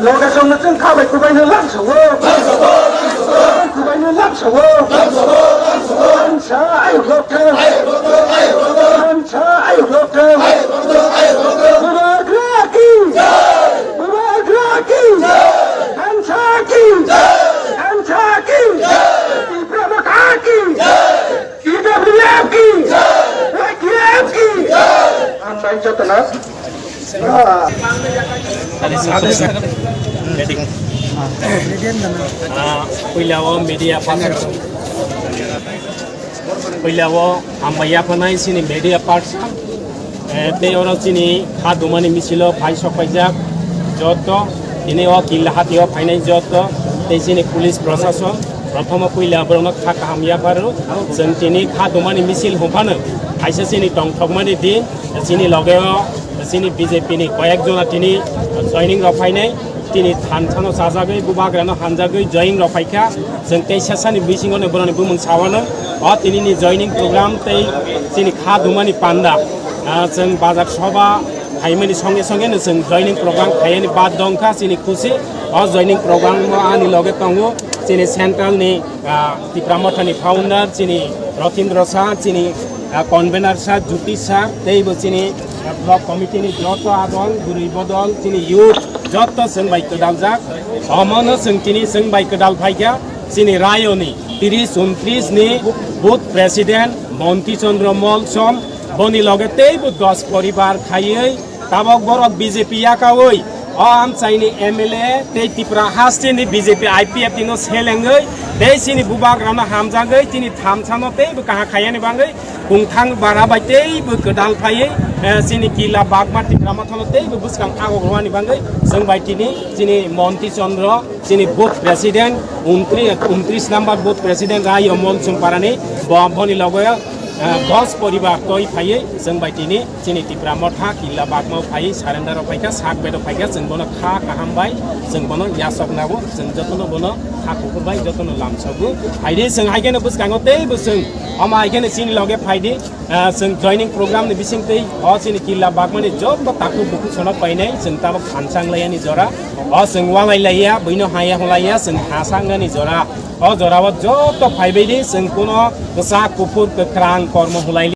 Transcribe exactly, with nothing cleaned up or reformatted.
Location no chwng kha bai kubai no lamsawo. Kubai no lamsawo. Lamsa ayuk lok thang. Lamsa ayuk lok thang. Bubagra ki. Bubagra ki. Lamsa ki. Lamsa ki. Tipra Motha ki. T W F ki. Y T F ki. Ang bai joto na. Ah, puila o media person. Puila o hambai yaphanai chini media person. Eh, tei oro chini kha dumani misil o phai sok paijak joto, tini o killa hati o phainai joto, tei chini police prosason, prothomo puila borokno kha kaham yapharo. Chwng tini kha dumani misil hwnphano kaisa chini tongthokmani din, chini loge o chini B J P ni koyek jona tini joining rok phainai. Tini thansano chajagwi, bubagrano hanjagwi joining rok phaikha. Chwng tei sasani bisingo no boroni bumung sawano. O tini ni joining program tei chini kha dumani panda. Ah, chwng bazar soba khaimani songe songe no chwng joining program khaiyani bad dongkha chini khusi. O joining program o ani loge tongo chini central ni, ah, Tipra Motha ni founder chini Rotindra sir, chini, ah, convener sir, Jyoti sir, tei bo chini, ah, block committee ni joto adol, guri bodol, chini youth, joto chwng bai kwdaljak. Omono chwng tini chwng bai kwdal phaikha, chini rayoni tris untris ni booth president Monti Chandra Molsom, boni loge teibo dos poribar khaiwi, tabok borok B J P yakawi, o amchaini M L A tei Tripura hasteni B J P I P F T no selengwi, tei chini bubagrano hamjagwi, chini thamsano teibo kaham khaiyani bagwi, kungthang bara bai teibo kwdal phaiwi, eh, chini killa bagma Tipra Mothano teibo bwskang agok rwani bagwi, chwng bai tini chini Monti Chandra, chini booth president, untri-, untris number booth president Rai Omol Chungparani, bo-, boni logo, eh, dos poribar toi phaiwi, chwng bai tini chini Tipra Motha killa bagma phaiwi surrender o phaikha, sak bedo phaikha, chwng bono kha kaham bai, chwng bono yasok nago, chwng jotono bono kha kuphur bai jotono lamsogo. Phaidi chwng hai kheno bwskango teibo chwng, omo hai kheno chini loge phaidi, ah, chwng joining program ni bising tei o chini killa bagmani joto takhuk bukhuk sono painai, chwng tabok thansa wnglaiyani jora. O chwng walai laiya, buino haya hulaiya, chwng hasa wngnani jora. O jorao joto phaibaidi chwng kuno kwchak kuphur kwkrang kormo hulai